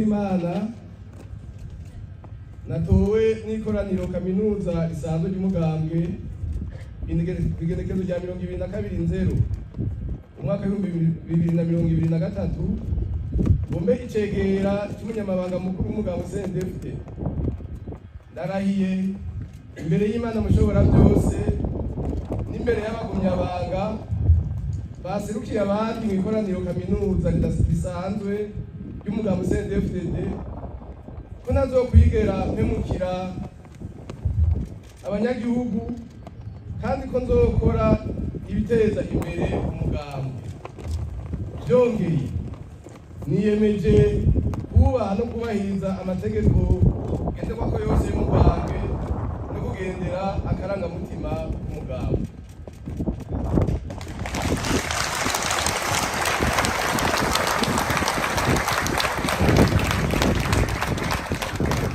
Imana natowe n'ikoraniro kaminuza risanzwe ry'umugambwe igenekezo rya 22 nzero umwaka w'2023, ngombe icegera c'umunyamabanga mukuru w'umugambwe CNDD-FDD. Ndarahiye imbere y'Imana mushobora byose n'imbere y'abagumyabanga baserukiye abandi mu ikoraniro kaminuza risanzwe ry'umugambwe CNDD-FDD ko ntazokwigera mpemukira abanyagihugu, kandi ko nzokora ibiteza imbere umugambwe. Byongeye, niyemeje kubaha no kubahiriza amategeko ngenderwako yose y'umugambwe no kugendera akarangamutima k'umugambwe.